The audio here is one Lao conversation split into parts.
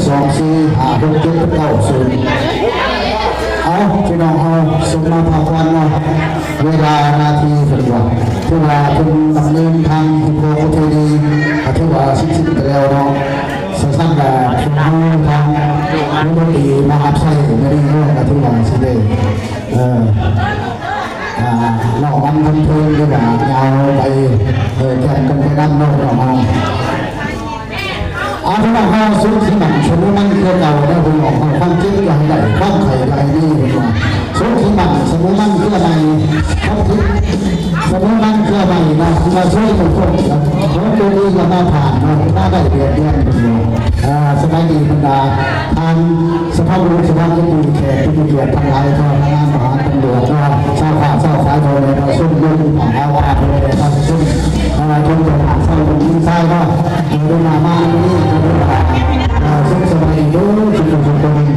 ສອງ ສີ່ ຫ້າ ຫົກ ເຈັດ ແປດ ເກົ້າ ສູນ ເອົາ ພີ່ນ້ອງເຮົາ ສົມມາພາຄວັນເນາະ ເວລານາທີເພິ່ນວ່າ ຖືວ່າເພິ່ນດຳເນີນທາງທີ່ພໍປະເພນີ ກໍຖືວ່າສິ້ນສຸດໄປແລ້ວເນາະ. ສະຊັ້ນກໍຊຸມເຮົາທາງວົງດົນຕີມະຫາໄຊມື້ນີ້ເນາະ ກໍຖືວ່າຊິໄດ້ ເອີ ອ່າ ເນາະ ມັນເພິ່ນເພິ່ນ ຫຼືວ່າຍາວໄປ ເອີ ແກ່ນກັນໄປນຳເນາະ ເນາະ ເຮົາ ອາ ພີ່ນ້ອງເຮົາ ສຸກທີ່ໝັ້ນສະເໝີໝັ້ນເຄືອເກົ່າເດີພີ່ນ້ອງເຮົາ ຄວາມເຈັບຢ່າໃຫ້ໄດ້ ຄວາມໄຂ້ຢ່າໃຫ້ມີ ເພິ່ນວ່າ ສຸກທີ່ໝັ້ນສະເໝີໝັ້ນເຄືອໃໝ່ ຄວາມຜິດສະເໝີໝັ້ນເຄືອໃໝ່ເນາະ ທີ່ວ່າຊ່ວຍໃຫ້ຄົນຂອງຕົນເອງກໍມາຜ່ານເນາະ ມາໄດ້ບຽດບຽນ ເພິ່ນວ່າ ອ່າ ສະບາຍດີບັນດາທ່ານ ສະພາບບຸລຸດ ສະພາບສະຕຣີ ແຂກຜູ້ມີກຽດທັງຫຼາຍ ພະນັກງານທະຫານ ຕຳຫຼວດເນາະ ຊາວຄ້າຊາວຂາຍ ພໍ່ແມ່ປະຊາຊົນ ລຸງປ້າອາວາ ພໍ່ແມ່ປະຊາຊົນ ເອີ ທຸກຄົນ ຊາວຍິງຊາຍເນາະ ທີ່ໄດ້ມາ ມາມື້ນີ້ ກໍຖືວ່າ ເອີ ສຸກສະບາຍດີເດີ ທຸກຄົນ ທຸກຄົນ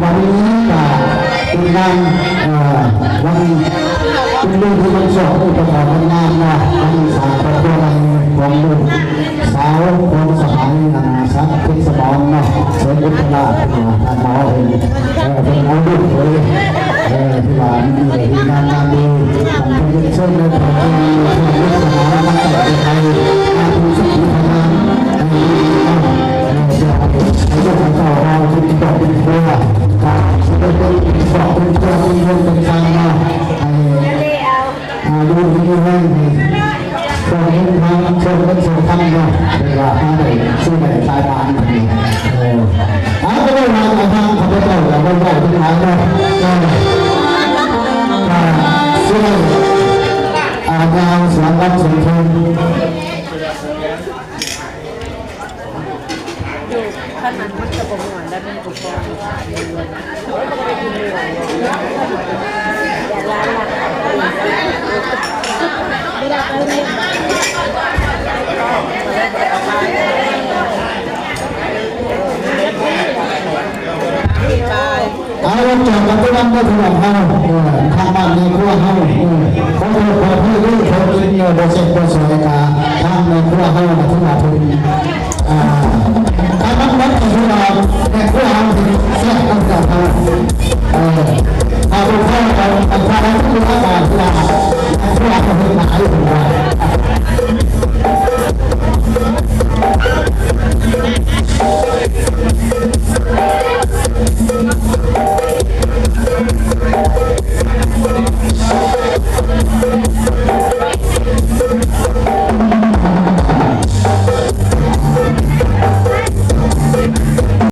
ວັນນີ້ກໍເປັນງານ ເອີ ວັນ ເປັນມື້ທີ່ວັນສອບ ອຸປະກອບວັນງານເນາະ ວັນສາຄອບຄົວໃໝ່ຂອງລູກ ສາວຂອງສະຫາຍ ອາ ສັກ ເພັດສະໝອນເນາະ ເສີມອຸດຕະລາດ ເພິ່ນວ່າ ທ່ານໝໍເພິ່ນ ເອີ ເພິ່ນເອົາລູກເອີຍ ເອີ ທີ່ວ່າມີເອີຍ ມີງານ ງານດີ ເພິ່ນເຊີນໃນເພິ່ນເປັນເພື່ອນມິດສະຫາຍ ມາແຕ່ໄກ ມາເປັນສັກຂີພະຍານ ໃຫ້ລູກເນາະ ເອີ ເພື່ອໃຫ້ ໃຫ້ລູກໃຫ້ເຕົ້າເຮົາເປັນຄອບເປັນຄົວ ກະຊິໄດ້ເປັນຄອບເປັນຄົວ ເປັນເຮືອນເປັນຊານເນາະ ໃຫ້ ອ່າ ຢູ່ດີມີແຮງ ໃຫ້ຊ່ວງເງິນທອງ ຊ່ວງເງິນຊ່ວງຄຳເນາະ ເວລາຫາໄດ້ຊື້ໄດ້ຂາຍບ້ານ ເອີ ເອົາ ກໍເວົ້າມາຈາກທາງຂ້າພະເຈົ້າ ກໍບໍ່ເວົ້າເຖິງຫຼາຍເນາະ ເອີ ກໍຊ່ວຍ ອ່າ ຍາວສວນລຳສົນເທິງ ຢູ່ຂະໜາດມັນກໍບໍ່ມ່ວນ ແລ້ວມັນກໍພໍ ເອົາ ຈາກປັດຈຸບັນມາເຖິງເຮົາ ເອີ ທາງບ້ານແມ່ຄົວເຮົາ ເອີ ຂໍໂທດຂໍອະໄພເດີ ເຂົາກິນເອີ ບໍ່ແຊບບໍ່ສວຍ ກະທາງແມ່ຄົວເຮົາ ກະຖືວ່າເພິ່ນ ອ່າ